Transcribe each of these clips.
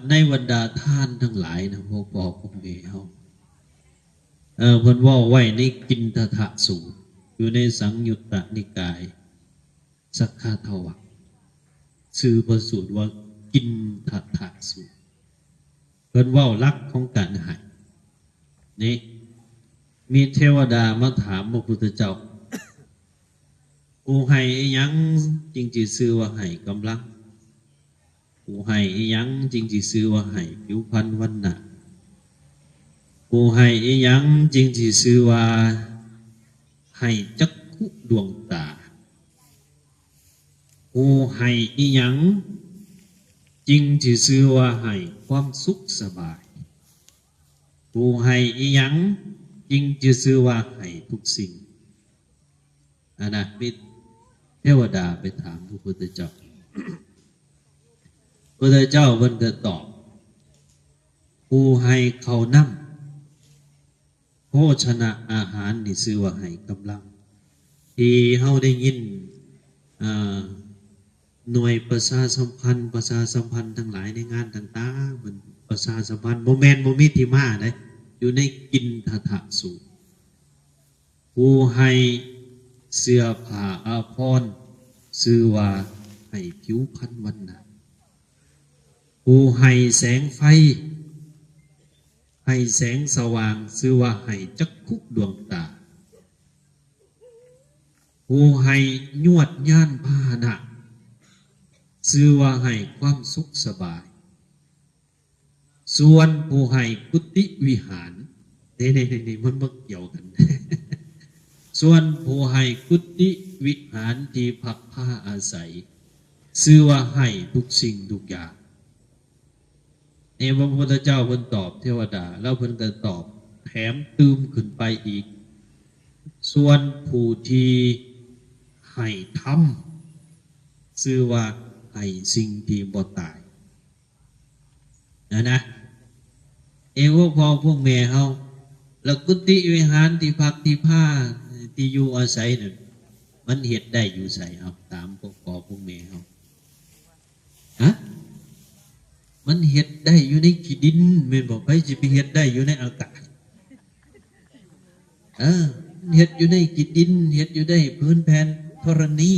ໃນບັນດາທານທັງຫຼາຍນະ ພວກພໍ່ພວກແມ່ເຮົາ ເອີ ເພິ່ນເວົ້າໄວ້ໃນກິນທະທະສູດ ຢູ່ໃນສັງຍຸດຕະນິກາຍ ສັກຂາທະວັກ ຊື່ພະສູດວ່າກິນທະທະສູດ. ເພິ່ນເວົ້າຫຼັກຂອງການໃຫ້ນີ້ ມີເທວະດາມາຖາມພະພຸດທະເຈົ້າ ຜູ້ໃຫ້ອີ່ຫຍັງຈຶ່ງຊິຊື່ວ່າໃຫ້ກຳລັງ? ຜູ້ໃຫ້ອີ່ຫຍັງຈຶ່ງຊິຊື່ວ່າໃຫ້ຜິວພັນວັນນະ? ຜູ້ໃຫ້ອີ່ຫຍັງຈຶ່ງຊິຊື່ວ່າໃຫ້ຈັກຂຸດວງຕາ? ຜູ້ໃຫ້ອີ່ຫຍັງຈຶ່ງຊິຊື່ວ່າໃຫ້ຄວາມສຸກສະບາຍ? ຜູ້ໃຫ້ອີ່ຫຍັງຈຶ່ງຊິຊື່ວ່າໃຫ້ທຸກສິ່ງ? ອັນນະ ມີເທວະດາໄປຖາມພະພຸດທະເຈົ້າ. ພະພຸດທະເຈົ້າເພິ່ນກໍຕອບ ຜູ້ໃຫ້ເຂົ້ານ້ຳ ໂພຊະນະອາຫານນີ້ຊື່ວ່າໃຫ້ກຳລັງ ທີ່ເຮົາໄດ້ຍິນ ເອີ ໜ່ວຍປະຊາສຳພັນ ປະຊາສຳພັນທັງຫຼາຍໃນງານຕ່າງໆ ເພິ່ນປະຊາສຳພັນ ບໍ່ແມ່ນບໍ່ມີທີ່ມາເດ້ ຢູ່ໃນກິນທະທະສູດ. ຜູ້ໃຫ້ເສື້ອຜ້າອາພອນ ຊື່ວ່າໃຫ້ຜິວພັນວັນນະ. ຜູ້ໃຫ້ແສງໄຟ ໃຫ້ແສງສະຫວ່າງ ຊື່ວ່າໃຫ້ຈັກຂຸດວງຕາ. ຜູ້ໃຫ້ຍວດຍານພາຫະນະ ຊື່ວ່າໃຫ້ຄວາມສຸກສະບາຍ. ສ່ວນຜູ້ໃຫ້ກຸຕິວິຫານ ນີ້ໆໆ ມັນບໍ່ກ່ຽວກັນ. ສ່ວນຜູ້ໃຫ້ກຸຕິວິຫານທີ່ພັກພາອາໄສ ຊື່ວ່າໃຫ້ທຸກສິ່ງທຸກຢ່າງ. ນີ້ພະພຸດທະເຈົ້າເພິ່ນຕອບເທວະດາ ແລ້ວເພິ່ນກໍຕອບແຖມຕື່ມຂຶ້ນໄປອີກ ສ່ວນຜູ້ທີ່ໃຫ້ທຳ ຊື່ວ່າໃຫ້ສິ່ງທີ່ບໍ່ຕາຍ ນະນະ. ເອ ພວກພໍ່ພວກແມ່ເຮົາ ແລ້ວກຸຕິວິຫານທີ່ພັກທີ່ພາ ທີ່ຢູ່ອາໄສນັ້ນ ມັນເຮັດໄດ້ຢູ່ໃສ? ເຮົາຖາມພວກພໍ່ພວກແມ່ເຮົາ. ຮະ? ມັນເຮັດໄດ້ຢູ່ໃນຂີ້ດິນແມ່ນບໍ່? ໃຜຊິໄປເຮັດໄດ້ຢູ່ໃນອາກາດ? ເອີ ເຮັດຢູ່ໃນຂີ້ດິນ ເຮັດຢູ່ໃນພື້ນແຜ່ນທໍລະນີ.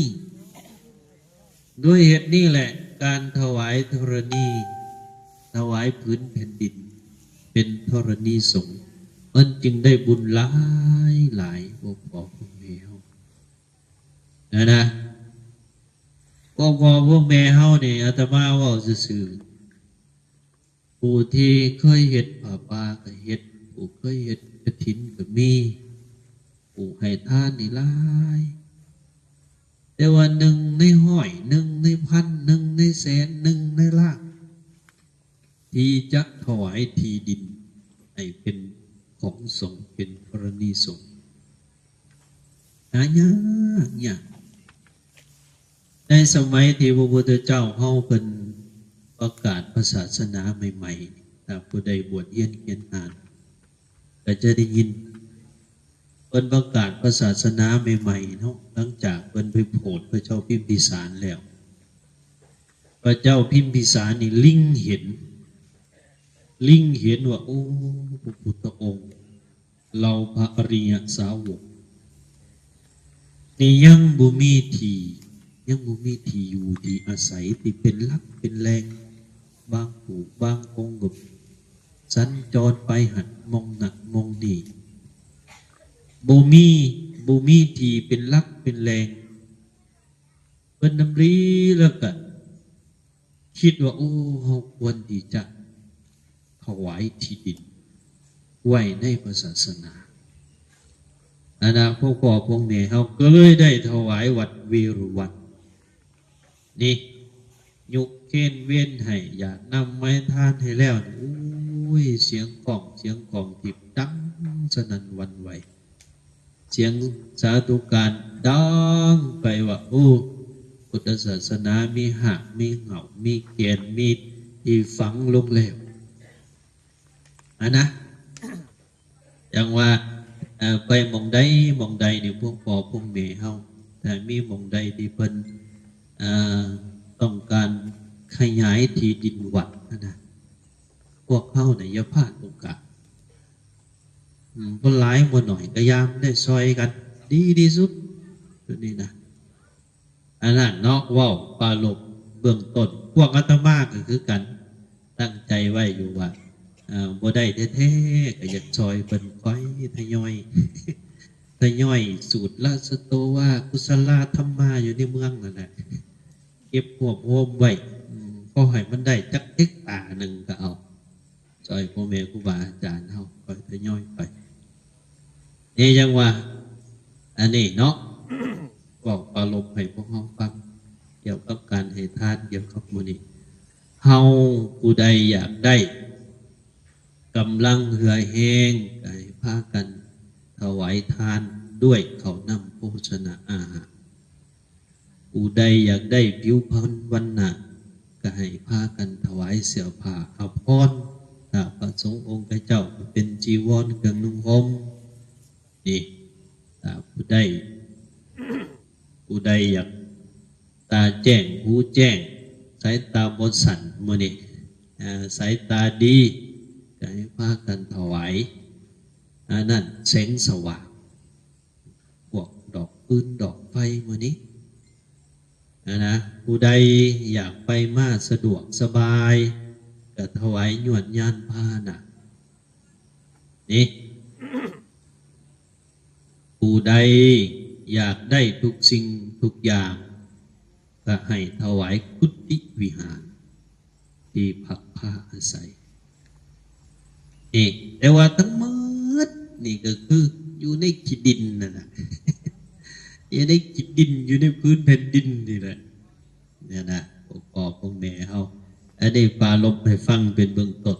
ດ້ວຍເຫດນີ້ແຫຼະ ການຖວາຍທໍລະນີ ຖວາຍພື້ນແຜ່ນດິນເປັນທໍລະນີສົງ ມັນຈຶ່ງໄດ້ບຸນຫຼາຍໆ ພວກພໍ່ພວກແມ່ເຮົາ ນະນະ. ພວກພໍ່ພວກແມ່ເຮົານີ້ ອາດຕະມາເວົ້າຊື່ໆ ຜູ້ທີ່ເຄີຍເຮັດຜ້າປ່າກໍເຮັດ ຜູ້ເຄີຍເຮັດກະຖິນກໍມີ ຜູ້ໃຫ້ທານນີ້ຫຼາຍ ແຕ່ວ່າໜຶ່ງໃນຮ້ອຍ ໜຶ່ງໃນພັນ ໜຶ່ງໃນແສນ ໜຶ່ງໃນລ້ານ ທີ່ຈະຖວາຍທີ່ດິນໃຫ້ເປັນຂອງສົງ ເປັນທໍລະນີສົງ ຫາຍາກ ຍາກ. ໃນສະໄໝທີ່ພະພຸດທະເຈົ້າເຮົາເພິ່ນປະກາດພະສາສະໜາໃໝ່ໆ ຖ້າຜູ້ໃດບວດຮຽນຂຽນອ່ານ ກໍຈະໄດ້ຍິນ ເພິ່ນປະກາດພະສາສະໜາໃໝ່ໆເນາະ ຫຼັງຈາກເພິ່ນໄປໂຜດພະເຈົ້າພິມພິສານແລ້ວ ພະເຈົ້າພິມພິສານນີ້ລິງເຫັນ ລິງເຫັນວ່າ ໂອ້ ພະພຸດທະອົງ ເຫຼົ່າພະອະລິຍະສາວົກນີ້ຍັງບໍ່ມີທີ່ ຍັງບໍ່ມີທີ່ຢູ່ທີ່ອາໄສທີ່ເປັນຫຼັກເປັນແຫຼ່ງ ບາງຜູ້ບາງອົງກໍສັນຈອນໄປຫັ້ນໝ່ອງນັ້ນໝ່ອງນີ້ ບໍ່ມີ ບໍ່ມີທີ່ເປັນຫຼັກເປັນແຫຼ່ງ. ເພິ່ນດຳລິແລ້ວກໍຄິດວ່າ ໂອ້ ເຮົາຄວນທີ່ຈະຖວາຍທີ່ດິນໄວ້ໃນພະສາສະໜາ ອັນນະ ພວກພໍ່ພວກແມ່ເຮົາກໍເລີຍໄດ້ຖວາຍວັດເວລຸວັນນີ້ ຍົກເຄນເວນໃຫ້ ຢາດນ້ຳໄມ້ທານໃຫ້ແລ້ວນີ້ ໂອ້ຍ ສຽງກ້ອງສຽງກອງຕີບດັງສະໜັ່ນຫວັ່ນໄຫວ. ສຽງສາທຸການດັງໄປວ່າ ໂອ້ ພຸດທະສາສະໜາມີຮາກມີເຫງົ້າ ມີແກ່ນ ມີທີ່ຝັງລົງແລ້ວ ຫັ້ນນະ. ຈັ່ງວ່າ ເອີ ໄປໝ່ອງໃດໝ່ອງໃດນີ້ ພວກພໍ່ພວກແມ່ເຮົາ ຖ້າມີໝ່ອງໃດທີ່ເພິ່ນ ເອີ ຕ້ອງການຂະຫຍາຍທີ່ດິນວັດຫັ້ນນະ ວກເຮົານີ້ຢ່າພາດໂອກາດ. ອືມ ບໍ່ຫຼາຍບໍ່ໜ້ອຍກໍຢ່າ ໄດ້ຊ່ອຍກັນດີທີ່ສຸດ ຕົວນີ້ນະ. ອັນນັ້ນເນາະ ເວົ້າປາລົບເບື້ອງຕົ້ນ. ພວກອາດຕະມາກໍຄືກັນ ຕັ້ງໃຈໄວ້ຢູ່ວ່າ ເອີ ບໍ່ໄດ້ແທ້ໆ ກໍຢາກຊ່ອຍເພິ່ນ ຄ່ອຍທະຍອຍ ທະຍອຍສູດລະສະໂຕວາ ກຸສະລາທຳມາຢູ່ໃນເມືອງນັ້ນແຫຼະ ເກັບຮວບໂຮມໄວ້ ອືມ ພໍໃຫ້ມັນໄດ້ຈັກເຮັກຕາໜຶ່ງກໍເອົາ ຊ່ອຍພໍ່ແມ່ຄູບາອາຈານເຮົາ ຄ່ອຍທະຍອຍໄປ. ນີ້ຈັ່ງວ່າ ອັນນີ້ເນາະ ເວົ້າປາລົບໃຫ້ພວກເຮົາຟັງ ກ່ຽວກັບການໃຫ້ທານ ກ່ຽວກັບມື້ນີ້. ເຮົາຜູ້ໃດຢາກໄດ້ກຳລັງເຫື່ອແຮງ ກໍໃຫ້ພາກັນຖວາຍທານດ້ວຍເຂົ້ານ້ຳໂພຊະນາອາຫານ. ຜູ້ໃດຢາກໄດ້ຜິວພັນວັນນະ ກໍໃຫ້ພາກັນຖວາຍເສື້ອຜ້າອາພອນ ຖ້າພະສົງອົງຄະເຈົ້າກໍເປັນຈີວອນເຄື່ອງນຸ່ງຫົ່ມ. ນີ້ ຖ້າຜູ້ໃດ ຜູ້ໃດຢາກຕາແຈ້ງ ຫູແຈ້ງ ສາຍຕາບໍ່ສັ້ນມື້ນີ້ ອາ ສາຍຕາດີ ກໍໃຫ້ພາກັນຖວາຍ ອັນນັ້ນ ແສງສະຫວ່າງ ພວກດອກຟືນດອກໄຟມື້ນີ້ຫັ້ນນະ. ຜູ້ໃດຢາກໄປມາສະດວກສະບາຍ ກໍຖວາຍຍວດຍານພາຫະນະນີ້. ຜູ້ໃດຢາກໄດ້ທຸກສິ່ງທຸກຢ່າງ ກໍໃຫ້ຖວາຍກຸຕິວິຫານ ທີ່ພັກພາອາໄສ. ນີ້ ແຕ່ວ່າທັງໝົດນີ້ກໍຄືຢູ່ໃນຂີ້ດິນນັ້ນນະ ຢູ່ໃນຂີ້ດິນ ຢູ່ໃນພື້ນແຜ່ນດິນນີ້ແຫຼະ ນັ້ນນະ ພໍ່ພໍ່ແມ່ເຮົາ. ອັນນີ້ປາລົບໃຫ້ຟັງເປັນເບື້ອງຕົ້ນ.